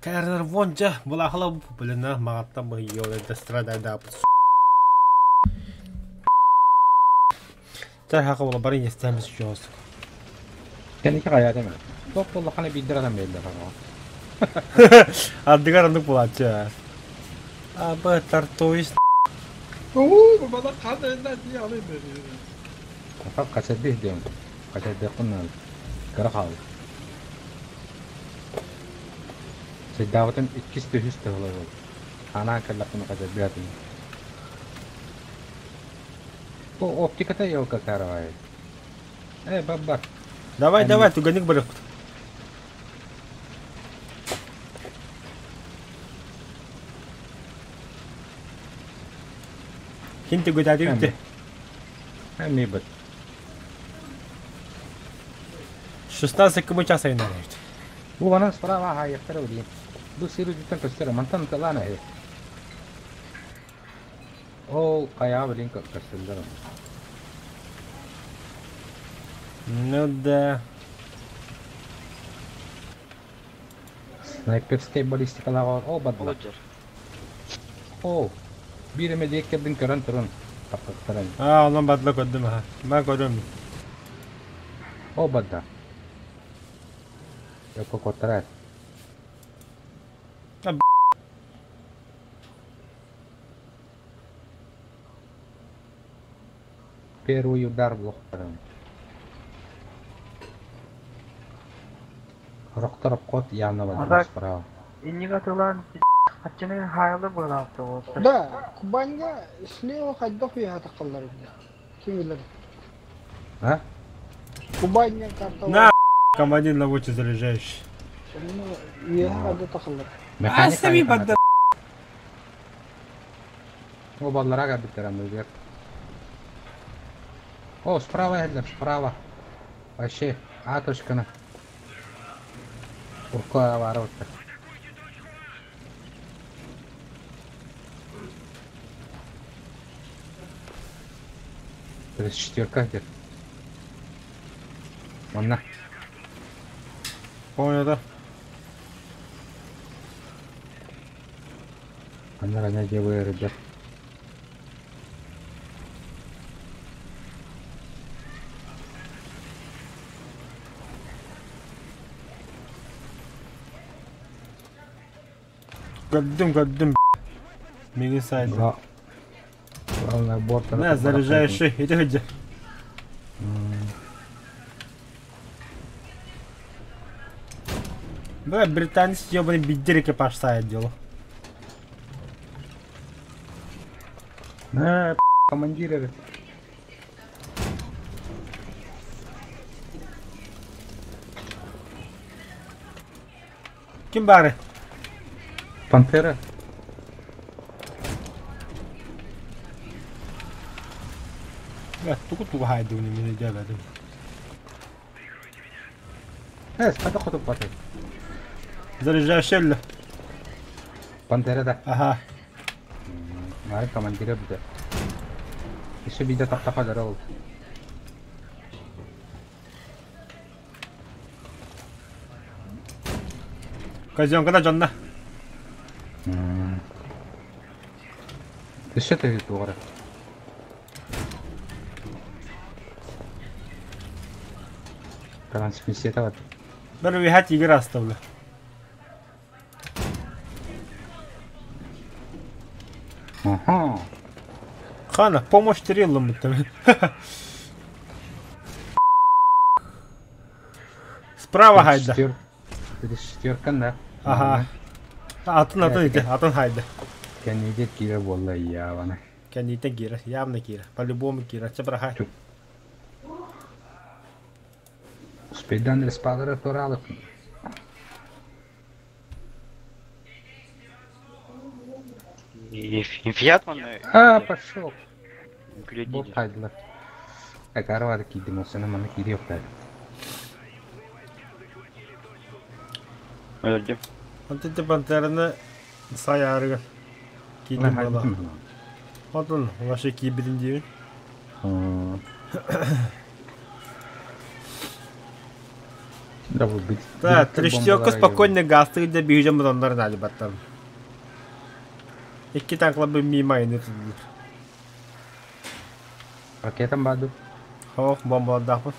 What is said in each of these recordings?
Кэрнер вонча булахала блина мағаттан быһыйы страдайдаапыт. Чай хака була бары естәміз жоғыз. Кэнники хайаата эмэ. Туох буоллаххына биирдэр анан биэрдэр аҕа. Ардыгар оннук буолааччы. Абы тартуис. Oo, bana kan elinden diye alayım beni. Аха хачардыы диэн. Хачардыахпын наада. Кыра хаалбыт. Сайдаабытым иккис үһүс тыһыла буолла. Анаан кэллэхпинэ хачардыатым. Бу оптиката елка каравай. Э, бар-бар. Давай, давай, түгэнник барыахпыт. Ким түгүтаати бүтэ? Эмми быт. 16 км час айнар эбит. Бу манан справа хаайыахтара билигин. Бу сир үрдүттэн көстөр, мантан ыталаан эһи. Ол хайаҕа билигин көстөллөр. Ну да. Снайперскай баллистикалаах ол бардылар. Оо, биир эмэ диэк кэрдин көрөн турун, тахсыктаран. Аа, онон бардыла көрдүм аха. Ма көрөм. Ол барда. Йокко куоттараар. Первый удар блоктарын. Рохтор обход явно А так, справа. инник атылаан хаччыны хаайлы буолаахта уолаттар. Да, Кубаньга слева хайдах уйаха таххаллар эбит. Ким билэр. А? Кубаньга карта На, командир рабочий заряжающий. Сонно үөһэ хайда тахаллар. А, сами подда. О, баллара кэлбиттэр анныгар. О, справа иһэллэр, справа. Вообще, А точканы. Урка баара быттар. Тридцать четверка где? Манна. Понял, да? Манна ранее делаю, ребят. Көрдүм, көрдүм, Миги сайда. Да. Главное, борт. На, заряжающий. Иди ходи. Бля, британец ебаный бидер экипаж сайт делал. На, командир. Ким бары? Пантера. Бля, тугу-тугу хайдыгын мени дебедим. Э, спада хотуп баты. Заряжающий элле. Пантера да. Аха. Мары командира бүтэ. Еще биде тахтаха ол. Казенкада дьонно. Өссө төһүү туоҕара. Трансмиссията бар. Бер виһат игр оставлю. Аха. Хана, помощь триллом там. Справа хайда. Четверка, да. Ага. Атын атын ити, атын хайда. Кэнниитэ киирэ буолла явана. Кэнниитэ киирэ, явно киирэ. По-любому киирэ. Чабрахай. Успейдан респадара туралып. Фиат манна А, пошел. күлэ Бот хайдылар. Акарвар киидим осына маны киири октар. Өлдүм. Антите пантераны саярыгар. Киидим буола. Отун, вообще киибитин диибин. Да бу бит. Да, трещотка спокойно гастык да бижем оннор нади баттан. Икки танкла бы мимо айны тудулар. Ракетам баду. Ох, бомбаладаахпын.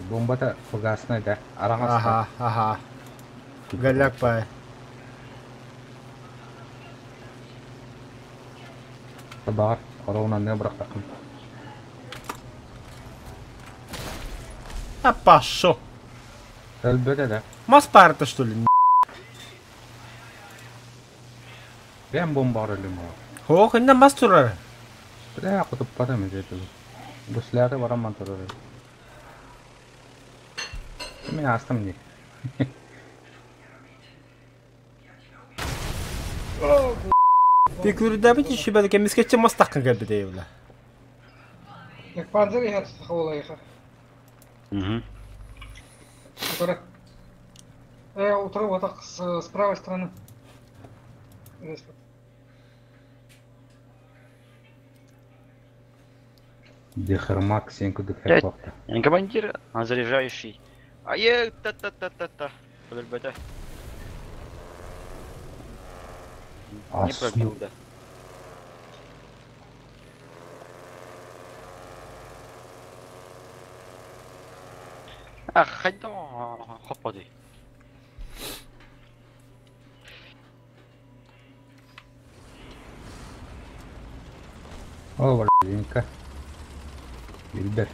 Бомбата фугасная да. Араҕаста. Аха, аха. Голяк пай. Баҕар, оруобуна бырахтаххын. А пошел. Өлбөтө да. Мас парта что ли? Бэм бомба өлүм ол. Ох, инна мас турар. Бля, кутуппатым ити. Бу сляты барамман турар. Мин астым дии. Пикүрдэбит ишибэд кемискечче мас тахкын кэлбит эйбла. Панзер иһэр сахалайха. Угу. Утары. Утары вот так с правой стороны. Дехермак сен кудук хэквакта. Yani командир, а заряжающий. А е та-та-та-та-та. Подальбата. Не пробил, да. Ах, хайда, хоппади. О, блинка. Билбер.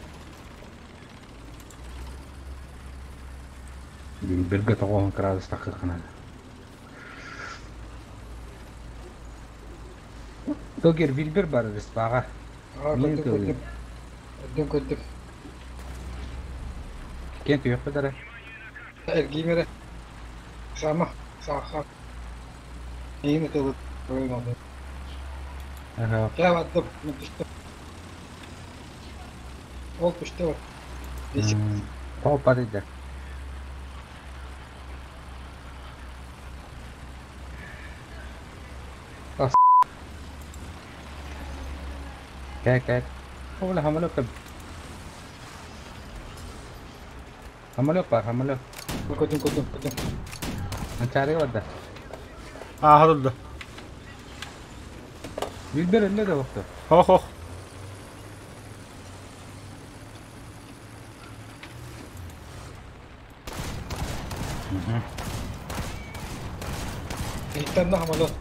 Билберге тоҕоһун кыраадыс таххыхханада. Тогер Вильбер бар респаға. А, Мин көрдүм, тылым. көрдүм. Көрдүм, көрдүм. Кен түйөк бетері. Эргимере. Сама, саха. Нейін тылы. Ойнады. Ага. Я баттым, мен түштім. Ол түшті бар. Десик. Топ дейді. Ас. Кәк, кәк. Ола хамалок. Хамалок бар, хамалок. Көрдүм, көрдүм, көрдүм. Анчары барда. Аха турда. Вильбер элле да бақты. Хох, хох. Иттен хамалот.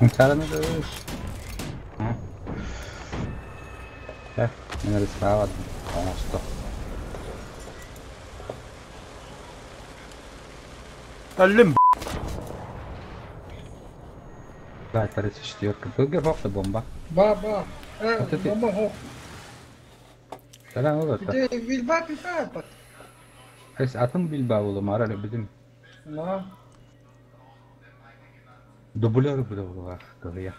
Анчарыны да өш. Кәк, мен респаға бардым. Оңосто. Өллүм. Да, 34. Бүгін хоқты бомба. Ба, ба. Вот это- Бомба хо. Сәлем олар. Де Вильбат, Вильбат. бат. Эс атын Билбао болу, мара бідім. На. Дублер буде кыгыя.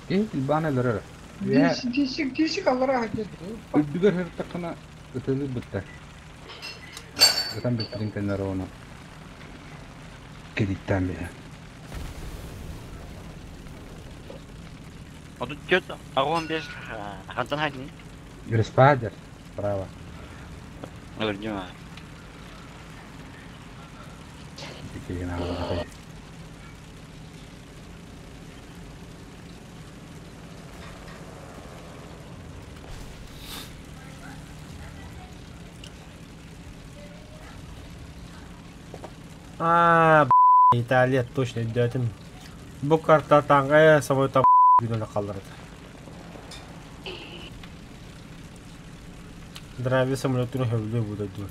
Э, Билбааны лөрөр. Я Десик, десик, десик аллара хакет. үдүгөр хыртакына ытылы бытта. Ытан биттин кенер оны. Кедиттен бе. А тут тет, агон без, хантан хайтин. Респадер. Право. Говорю, Тикеген алды. А, Италия точно өйдөөтүм. Бу карта таңга самой там күнөлө калдырды. Драви самолетун хөвлө бу дойду.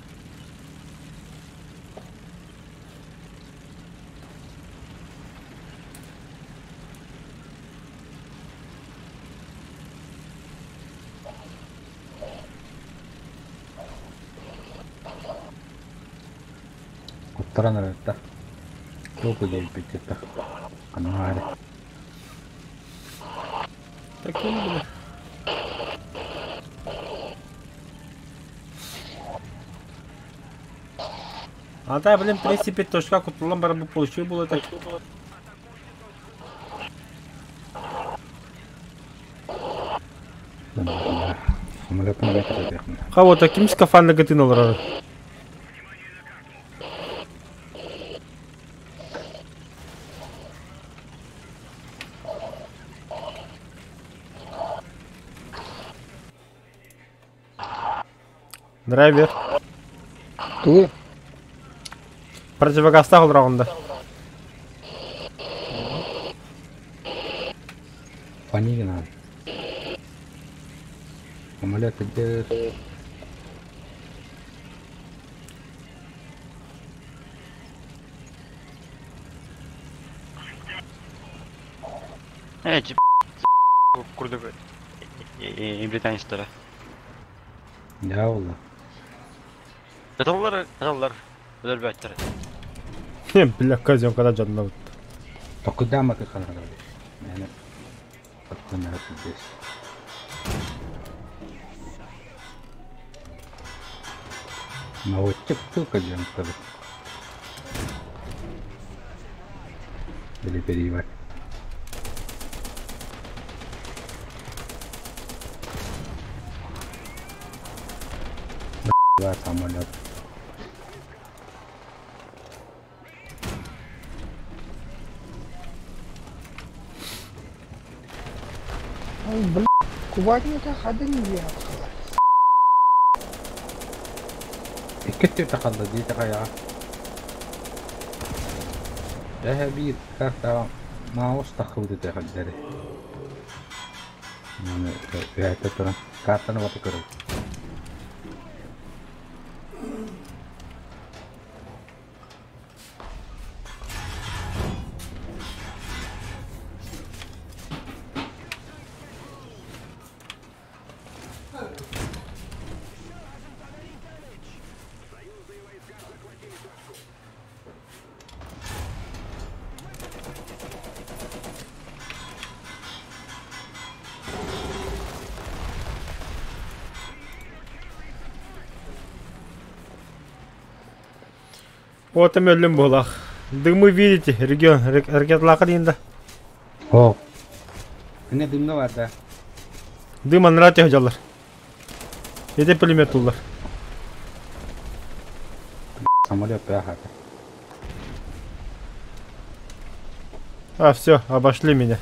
Куттаран арытта. Току дейп битте. Анары. Таким бile. А да, блин, в принципе, точка кутулан бар бу получил было так. Кого-то ким скафандр гытын олорор? Драйвер. Тугу? Противогазтаах олороҕун да. Панигина. Самолет идет. Эти курдук британецтара. Я ола. Кыталлар, кыталлар. Өлбөттөр. Бля, казем когда жадна. Токудама ты ханара. Мен Подтонара здесь. Наводчик только джемпер. Или переевать. Два самолет. Ой, бля, кубатника хадын диэн Икки тахалла дии тахая. Эһэ биир карта маус тахыбыт тэхэллэри. Маны үһәтэ туран картаны баты көрөр. Вот там өлүм буолах. Дымы видите, регион, ракетлаха дейін да. О. Эне дымна бар да. Дым анра жалар. Ете пулемет улар. Самолет бяхата. А, все, обошли меня.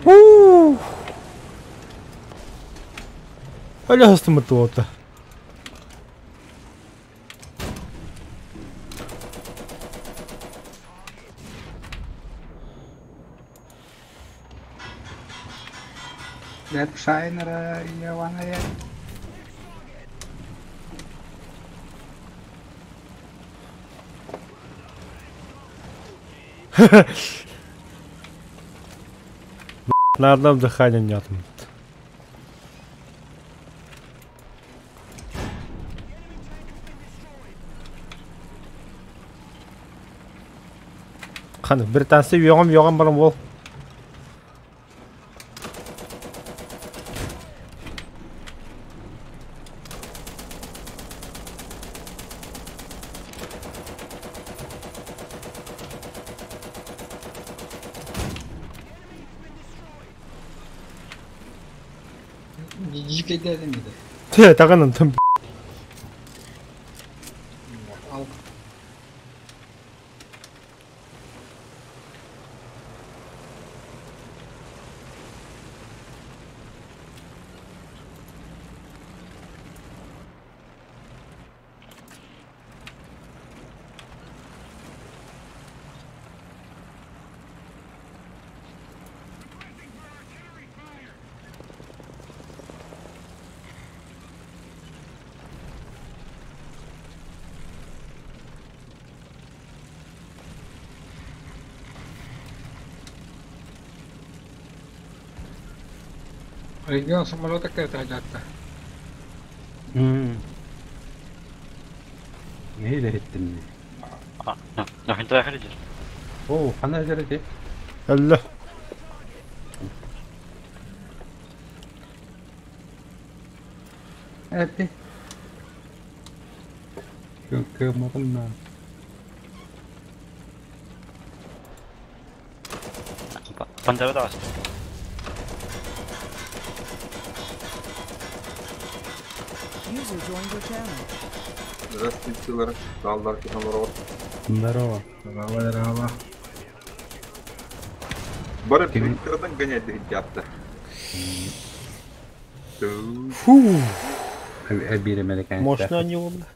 Ууу. Аля туота. Лет Шайнера Ивана я. На одном дыхании нет. Қаны, британцы йоғам йоғам барам ол. Жикейдедим edi. Те, тағанын тым. Ал. Регион самолета кертажатта. Neyle ettin? Нахин тахалидер. О, хана жерде. Әллі. Эти. Кыамматым да. Пантера даҕас. User joined your channel. Здравствуйте, Даллар Кихаларов. Здорово. Здорово, здорово. Бары Ким- принтердан гонять дегенте Фу, Биир эмэликээн. мощно они бля.